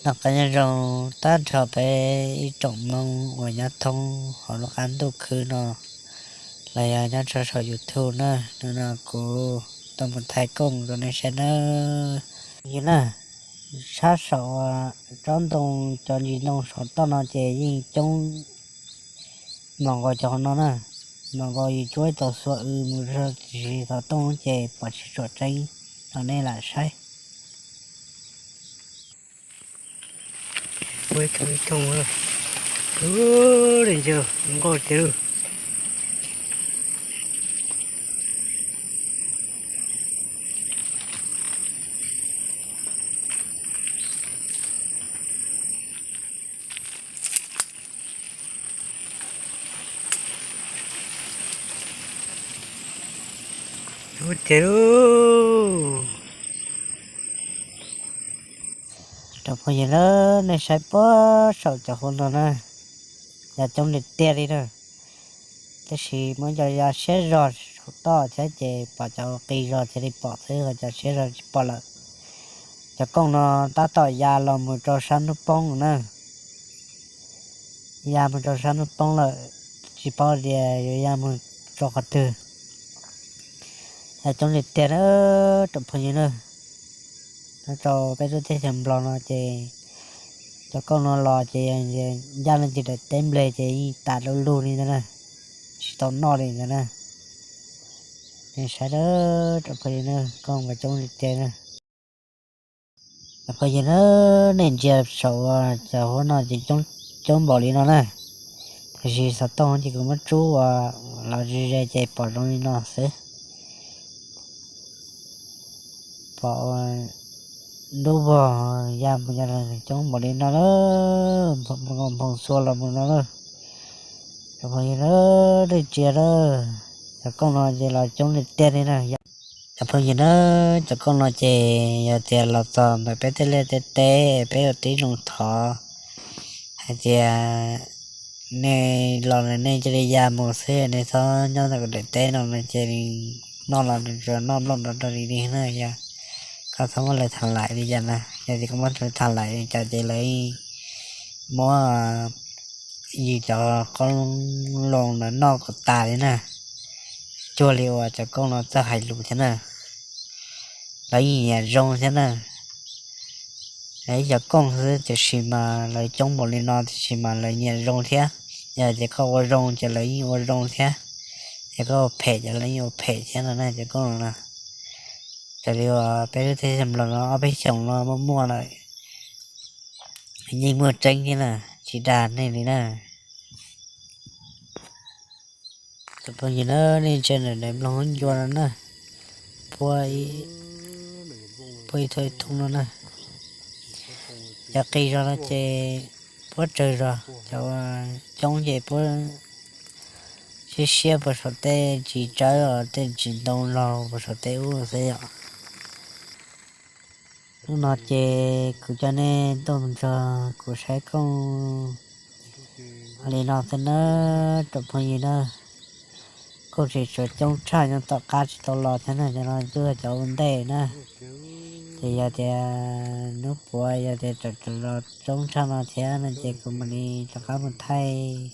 Noj qab nyob zoo tag nrho peb ib tsoom Hmoob uas nyob thoob hauv lub qab ntuj khwb no, los yog nyob rau saum YouTube na. Hnub no kuv tuaj mus thaij kooj rau nej saib nawb. Yog na, sab saum tsob ntoo, cov ntsis ntoo saum toj no ces yeej coob npaum nkaus cov hauv no na. Npaum nkaus yus cuab tau xuas w mus rau tim xov tooj ces pom tsis tshua tseeb, los nej lam saib. Ua ib thooj ib thooj, ua li ntsia nkauj tiag lauj. Ua tiag lauj. Tsoom phooj ywg na, nej saib puag saum cov hauv no na, yog coob tiag tiag li na. Tab sis muab cov ya siab zog saum toj thiab ces pom cov qis zog thiaj li pom xwb, ho cov siab zog tsis pom lawm. Cov kooj no tab tom ya los mus rau sab hnub poob na. Ya mus rau sab hnub poob lawm, tsis paub tias yuav ya mus rau qhov twg. Yog coob tiag tiag na, tsoom phooj ywg na. Nyob rau peb lub teb chaws Nplog no ces cov kooj no los ces ncaj leej twg daim teb nplej ces yeej tas du lug li ntawd na, tsis tau noj li ntawd na. Nej saib na, tsoom phooj ywg na, kooj mas coob tiag tiag na. Cov phooj ywg na, nej ntsia saum cov hauv no ces coob npaum li no na. Tiam sis xov tooj ces kuv muab tsub ua los ze ze ces pom zoo li no xwb. Pom ntub vog ya mus coob npaum li no na, nphoo xua los mus no na. Cov phooj ywg na, nej ntsia na, cov kooj no ces los coob tiag tiag li na. Cov phooj ywg na, cov kooj no ces yog tias los txog ntawm peb tej liaj tej teb peb yuav tib zoo thov hais tias nej los nej cia li ya mus xwb, nej txhob nyob ntawm kuv daim teb no no ces noj los nws tsuas noj nplooj nrov rau li li na. Yog koj txhob muab lawv tham laim li cas na, yog tias koj muab lawv tham laim li cas ces lawv muab yus cov qoob loo ntawd noj kom tas li na. Cuag li uas cov kooj no txawj hais lus thiab na, lawv yeej nyiam zoo thiab na. Lawv ib cov kooj xwb tiam sis mas lawv coob npaum li no tiam sis mas lawv nyiam zoo thiab. Yog tias koj ua zoo ces lawv yeej ua zoo thiab, yog koj ua phem ces lawv yeej ua phem thiab no na cov kooj no na. Raws li uas peb lub teb chaws Nplog no ob peb xyoos no muaj muaj lawm, yeej muaj tseeb thiab na, tsis dag nej li na. Cov phooj ywg na, nej ntsia ntawm daim nplooj hub ncua no na, puab ib thooj ib thooj no na. Cov qis zog no ces puab tsawg zog, cov coob ces puab siab siab puag saum tej ntsis tsawb os, tej ntsis ntoo laug puag saum tej ub xwb yom. Hnub no ces kuv coj nej tuaj mus nrog kuv saib kooj li no xwb na, tsoom phooj ywg na. Kooj tseem tshuav coob tshaj nyob tom qab tsis tau los thiab na, cov no twb yog cov ua ntej na. Ces yog tias hnub puav yog tias tseem los coob tshaj no thiab no ces kuv mam li rov qab mus thaij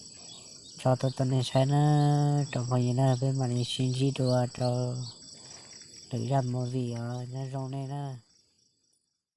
tso tuaj rau nej saib na, tsoom phooj ywg na. Peb mam li sib ntsib dua rau lwm zaj movie os, nyob zoo nej na.